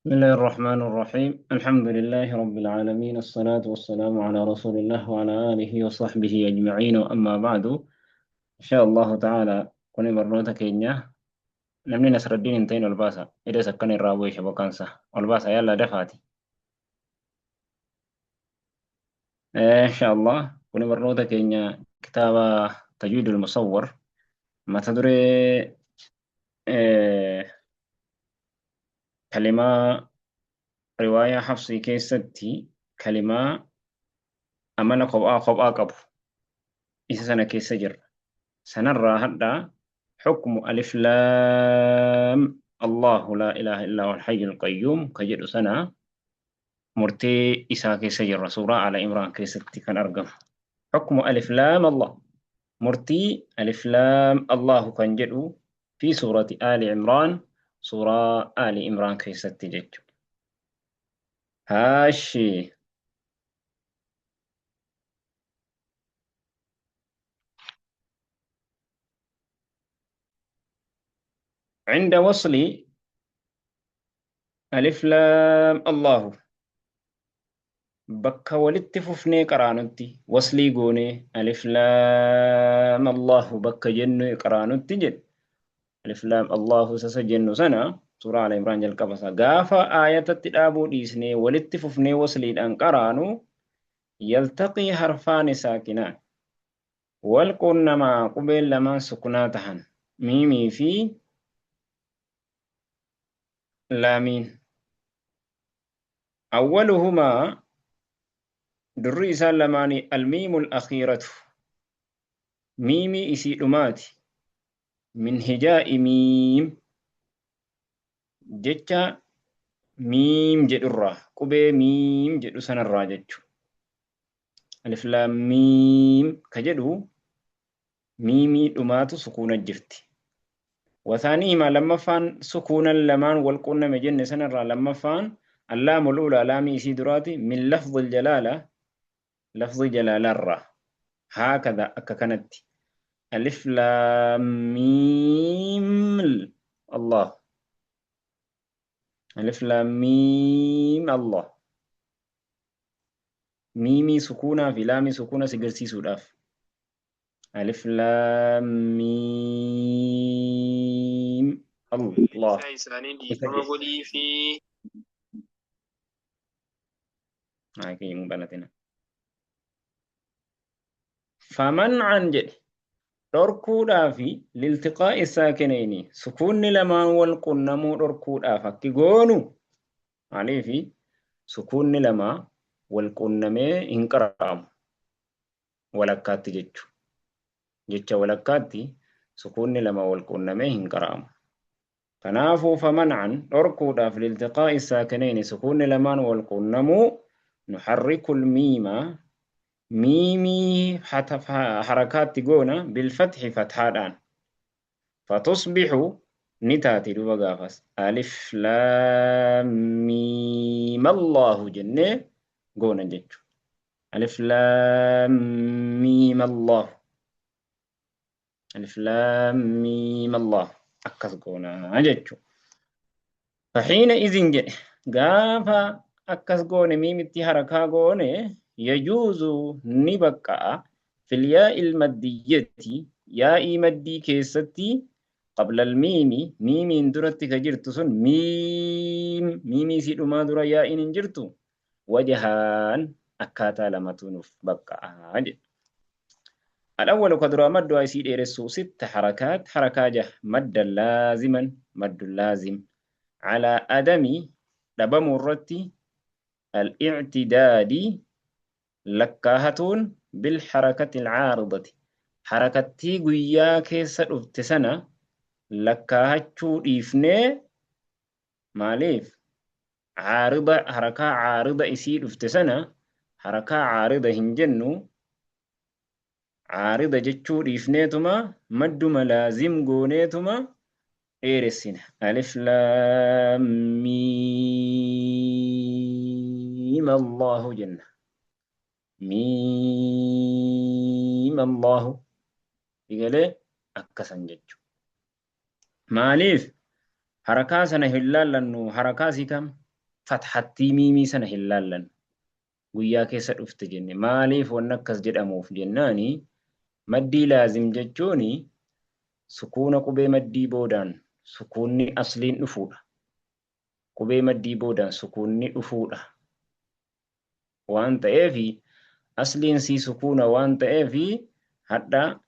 بسم الله الرحمن الرحيم. الحمد لله رب العالمين، الصلاة والسلام على رسول الله وعلى آله وصحبه أجمعين، أما بعد. إن شاء الله تعالى كوني برنوتا كينيا نمني نصر الدين انتين والباسا إذا سكن الرابوي شبكانسا والباسا يلا دفعتي. إن شاء الله كوني برنوتا كينيا كتاب تجويد المصور ما تدري إيه كلمة رواية حفصي كيستي كلمة أمانة قبآ قبآ قبو إذا سنة كيس جر سنرى هذا حكم ألف لام الله لا إله إلا هو الحي القيوم كجد سنة مرتي إسا كيس جر سورة على إمران كيستي كان أرقم حكم ألف لام الله مرتي ألف لام الله كان جدو في سورة آل عمران سورة آل عمران كيستي جد هاشي. عند وصل ألف لام الله بك ولتففني قرانتي وصلي قوني ألف لام الله بك جن قرانتي جد ألف لام الله سسجن سنة سورة على عمران جل قبصة قافة آية التلابو ديسني ولتففني وصلي الآن قرانو يلتقي حرفان ساكنان والقرن مع قبل لما سكناتهن ميمي في لامين أولهما دري لماني الميم الأخيرة ميمي إسي دماتي من هجاء ميم جتة ميم جدرة قبي ميم جدو سنرى جتشو ألف لام ميم كجدو ميمي دمات سكون الجرت وثانيهما لما فان سكونا لمان والقرن مجن سنرى لما فان اللام الأولى لامي إسي دراتي من لفظ الجلالة لفظ جلالة الرا هكذا أككنت ألف لام ميم الله ألف لام ميم الله ميمي سكونة في لامي سكونة سجرسي سوداف ألف لام ميم الله Isa isaanii dhiifama godhii fi هاي بنتنا فمنعا جد dhorkuudhaa fi liltiqaa'i saakinayni sukuunni lamaan wal qunnamuu dhorkuudhaaf akki goonu maaliifi sukuunni lamaa wal qunnamee hin qara'amu walakkaatti jechu jecha walakkaatti sukuunni lama wal qunnamee hin qara'amu. Kanaafuu famancan dhorkuudhaaf liltiqaa'i saakinayni sukuunni lamaan wal qunnamuu nuharriku lmiima ميمي حركات تقونا بالفتح فتحان فتصبح نتاتي دوبا ألف لام ميم الله جنة قونا جتشو ألف لام ميم الله ألف لام ميم الله أكس قونا جتشو فحينئذ جن قافا أكس قوني ميمتي حركة قوني يجوز نبقى في الياء المدية ياء مدي كيستي قبل الميم ميم درت كجرت سن ميم ميمي سيد ما در ياء جرت وجهان أكاتا لما تنف بقى. الأول قدر مد يسيد إرسو 6 حركات حركة مد لازما مد لازم على أدم دبمرتي الاعتداد لكاهتون بالحركة العارضة حركتي قويا كيسة ابتسنة لكاهتشو إفني ماليف عارضة حركة عارضة إسيد ابتسنة حركة عارضة هنجنو عارضة جتشو إفنيتما مد ملازم قونيتما إيرسين ألف لام ميم الله جنة ميم الله يقول أكسن جتشو ماليف حركة سنة هلال لأنه حركة سيكم Fathattii miimii sana hin laallan. Guyyaa keessa dhufte jenne. Maaliif wanni akkas jedhamuuf jennaani, maddii laazim jechuun sukuuna qubee maddii boodaan sukuunni asliin dhufuudha. Qubee maddii boodaan sukuunni dhufuudha. Waan ta'eef, asliin sii sukuuna waan ta'eef, hadha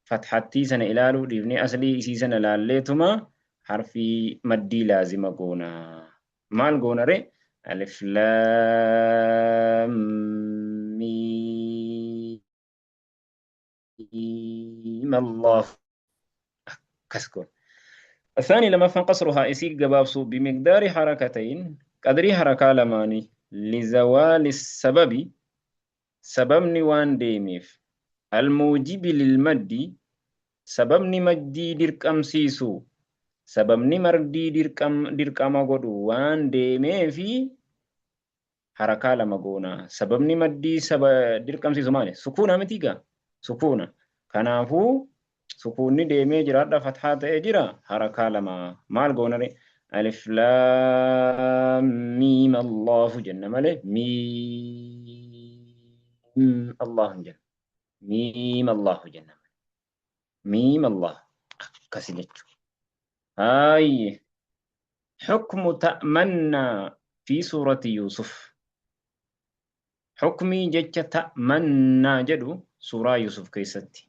fathattii sana ilaaluu dhiifnee aslii isii sana laalleetuma harfii maddii laazima goona. Maal goona ree? Alif laam miim Allah akkas goona. الثاني لما قصرها إسيق جبابسو بمقدار حركتين، قدري حركة لماني، لزوال السبب، سببني وان ديميف، الموجب للمد، سببني مدي دركم سيسو، سببني مردي دركم دركم godhu waan deemeefi harakaa lama goona. Sababni maddii saba dirqamsiisu maali? Sukuuna miti gaa? Sukuuna. Kanaafuu sukuunni deemee jiraadha, fathaa ta'ee jira, harakaa lama maal goona ree? Alif laam miim Allahu jenna malee miim Allahu hin jenna. Miim Allahu jenna. Miim Allah akkasi jechuudha. Haayye. Hukmu ta'mannaa fi suurati Yuusuf. Hukmii jecha ta'mannaa jedhu suuraa Yuusuf keessatti.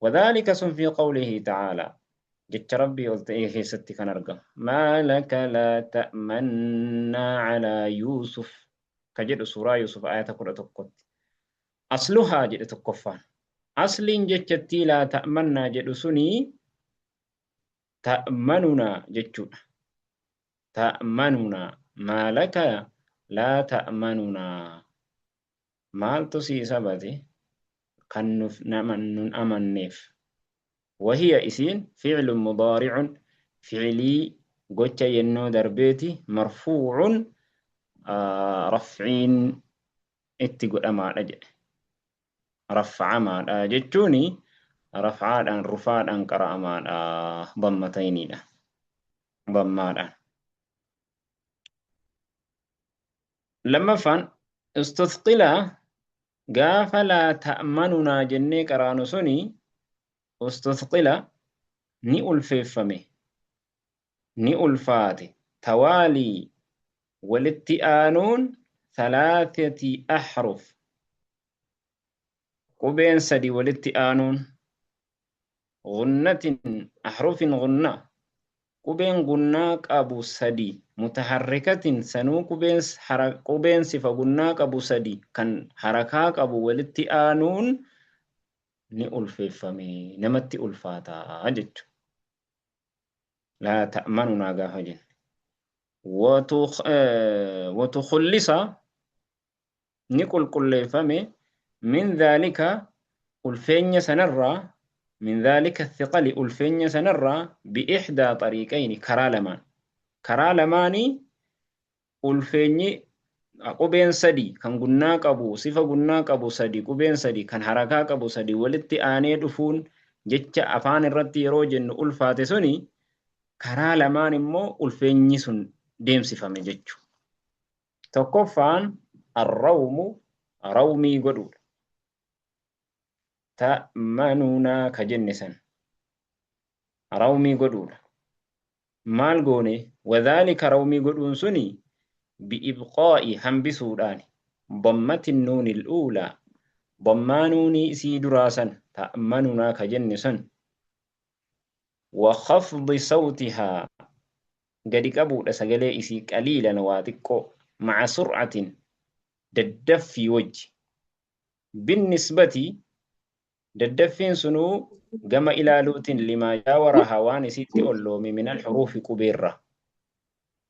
Wadhaalika sun fi qawlihi ta'aalaa. Jecha Rabbii ol ta'ee keessatti kan argamu. Maa laka laa ta'mannaa calaa Yuusuf ka jedhu suuraa Yuusuf ayata 11tti. Asluhaa jedhe tokkoffaan. Asliin jechattii laa ta'mannaa jedhu sunii ta'manunaa jechuudha. Ta'manunaa, maa laka laa ta'manunaa, maaltu sii sabate kan nuf nama nun amanneef. Wahiya isiin fi'lun mudaari'un, fi'lii gocha yennoo darbeeti, marfuu'un, raf'iin itti godhamaadha jedhe. Raf'amaadha jechuun raf'aadhaan, rufaadhaan qara'amaadha, dammatayniidha, dammaadhaan. Lammaffaan, istuthqila, gaafa laa ta'manunaa jennee qaraanu suni, ustuthqila ni ulfeeffame, ni ulfaate, tawaalii walitti aanuun, thalathati ahruf, qubeen sadi walitti aanuun, gunnatin, ahrufin gunna, qubeen gunnaa qabu sadi, mutaharrikatin, sanuu qubeen qubeen sifa gunnaa qabu sadi kan harakaa qabu walitti aanuun ni ulfeeffame, namatti ulfaataa jechu. Laa ta'manunaa gaafa jenne watukullisa ni qulqulleeffame, min dhaalika ulfeenya sanarraa, min dhaalika thiqali ulfeenya sanarraa, bi'ixdaa xariiqayni karaa lamaan, karaa lamaanii ulfeenyi qubeen sadi kan gunnaa qabu, sifa gunnaa qabu sadi, qubeen sadi kan harakaa qabu sadi walitti aanee dhufuun jecha afaan irratti yeroo jennu ulfaate suni, karaa lamaan immoo ulfeenyi sun deemsifame jechu. Tokkoffaan arrawmu, rawmii godhuudha. Ta'manunaa ka jenne san rawmii godhuudha. Maal goone? Wadhaalika rawmii godhuun suni bi'ibqaa'i hambisuudhaani, dammati nuuni l'uulaa, dammaa nuunii isii duraa san, ta'manunaa ka jenne san, wa khafdi sawtihaa gadi qabuudha sagalee isii, qaliilan waa xiqqoo, maca sur'atin daddaffii wajji, binnisbati daddaffiin sunuu gama ilaaluutiin, limaa jaawarahaa waan isitti olloome, minal huruufi qubeerra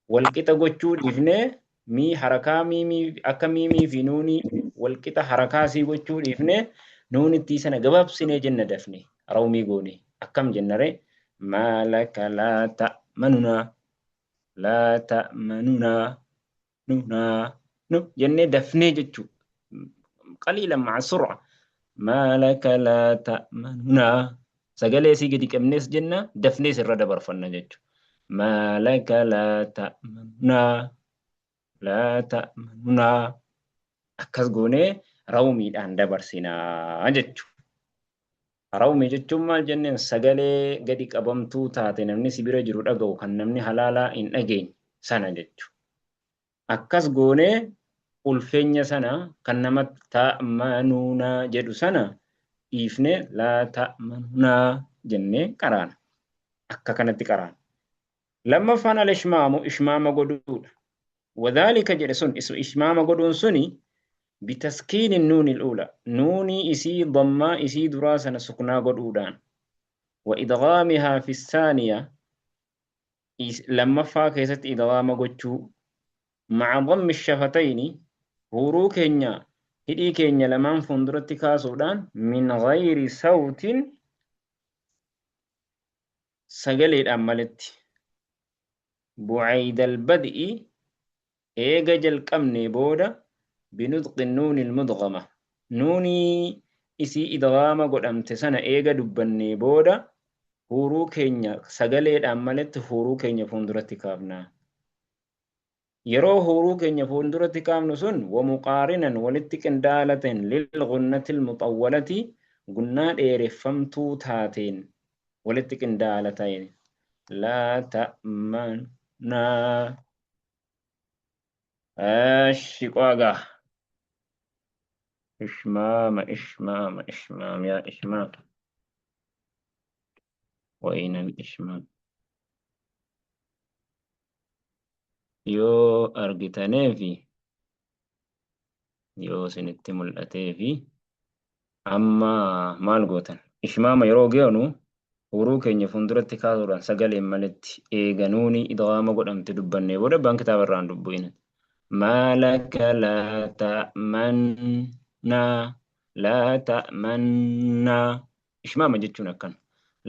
walqixa gochuu dhiifnee, mii harakaa miimii akka miimii fi nuunii walqixa harakaa isii gochuu dhiifnee, nuunittii sana gabaabsinee jenna, dafne rawmii goone. Akkam jennare? Maa laka laa ta'manunaa, laa ta'manunaa, nunaa, nu jennee dafnee jechuu, qaliilan ma'a sur'a, maa laka laa ta'manunaa, sagalee isii gadi qabnees jenna, dafnees irra dabarfanna jechu. Maa laka laa ta'manunaa, Laa ta'manunaa akkas goonee rawmiidhaan dabarsinaa jechuudha. Rawmii jechuun maal jenneen sagalee gadi qabamtuu taate namni si bira jiru dhaga'u kan namni halaalaa hin dhageenye sana jechuudha. Akkas goonee ulfeenya sana kan nama ta'manuunaa jedhu sana dhiifnee laa ta'manuunaa jennee qaraana. Akka kanatti qaraana. Lammaffaan al-ishmaamu ishmaama godhuudha. Wadhaalika jedhe sun ishmaama godhuun suni bitaskiini nuuni l'uula nuunii isii dammaa isii duraa sana suknaa godhuudhaan wa idgaamihaa fi saaniya lammaffaa keessatti idgaama gochuu maca dammi shafatayni huuruu keenya hidhii keenya lamaan fuulduratti kaasuudhaan min gayri sawtin sagaleedhaan maletti bu'aydal bad'i eega jalqabnee booda binutqi nuunil mudgama nuunii isii idgaama godhamte sana eega dubbannee booda huuruu keenya sagaleedhaan maletti huuruu keenya fuulduratti kaafna. Yeroo huuruu keenya fuulduratti kaafnu sun wamuqaarinan walitti qindaalateen lilgunnatil muxawwalati gunnaa dheereffamtuu taateen walitti qindaala ta'een laa ta'manaa. Eshi qoagaa. Ishmaama ishmaama ishmaam yaa ishmaam. Wayinan ishmaam. Yoo argitaneefi yoo isinitti mul'ateefi amma maal gootan? Ishmaama yeroo geenu huuruu keenya fuulduratti kaasuudhaan sagaleen maletti eega nuuni idgaama godhamte dubbannee booda abbaan kitaaba irraan dubbu'ina. Maa laka laa ta'mannaa laa ta'mannaa ishmaama jechuun akkana.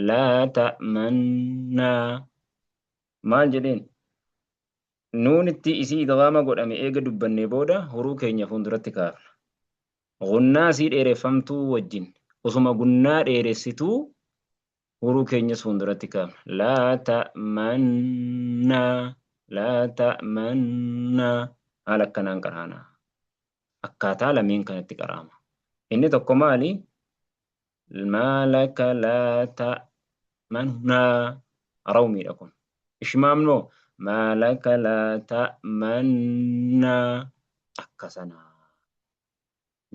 Laa ta'mannaa maal jedheen? Nuunitti isii idgaama godhame eega dubbannee booda huruu keenya fuulduratti kaafna. Gunnaa isii dheereffamtuu wajjin osuma gunnaa dheeressituu huruu keenyas fuulduratti kaafna. Laa ta'mannaa laa ta'mannaa haala akkanaan qaraana. Akkaataa lameen kanatti qaraama. Inni tokko maali? Maa laka laa ta'mannaa rawmiidha kun. Ishmaamnoo maa laka laa ta'mannaa akka sanaa.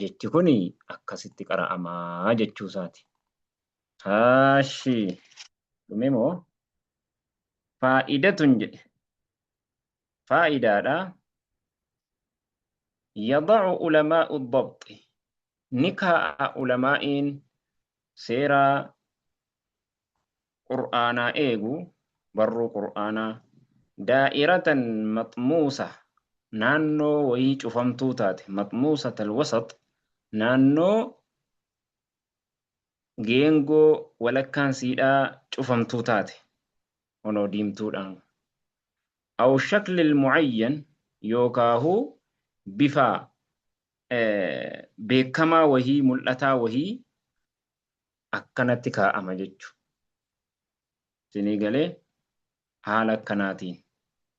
Jechi kun akkasitti qara'amaa jechuu isaati. Haashi dhume moo faa'idatun jedhe faa'idaadha. Yada'u ulamaa'u dabxi ni kaa'a ulamaa'iin seera qur'aanaa eegu barruu qur'aanaa daa'iratan maxmuusa naannoo wayii cufamtuu taate maxmuusatal wasat naannoo geengoo walakkaan siidhaa cufamtuu taate onoo diimtuudhaan aw shaklil mucayyan yookaahu bifa beekamaa wahii mul'ataa wahii akkanatti kaa'ama jechu. Isinii galee haala akkanaatiin.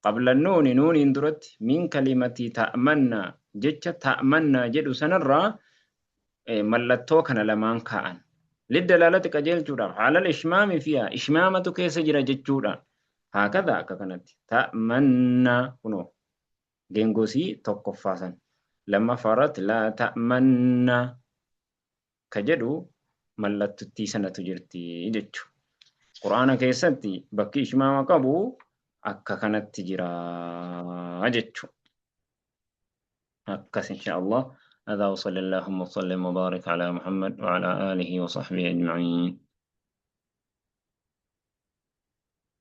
Qabla nuuni nuuniin duratti min kalimatii ta'mannaa jecha ta'mannaa jedhu sanarraa mallattoo kana lamaan kaa'an. Liddalaalati qajeelchuudhaaf haalal ishmaami fiyaa ishmaamatu keessa jira jechuudhaan. Haakadha akka kanatti ta'mannaa kunoo geengosii tokkoffaa san. Lammaffaa irratti laa ta'mannaa ka jedhu mallattuttii sanatu jirti jechu. Qur'aana keessatti bakki ishmaama qabu akka kanatti jira jechu. Akkas insha Allah. هذا وصلى اللهم وسلم وبارك على محمد وعلى آله وصحبه أجمعين.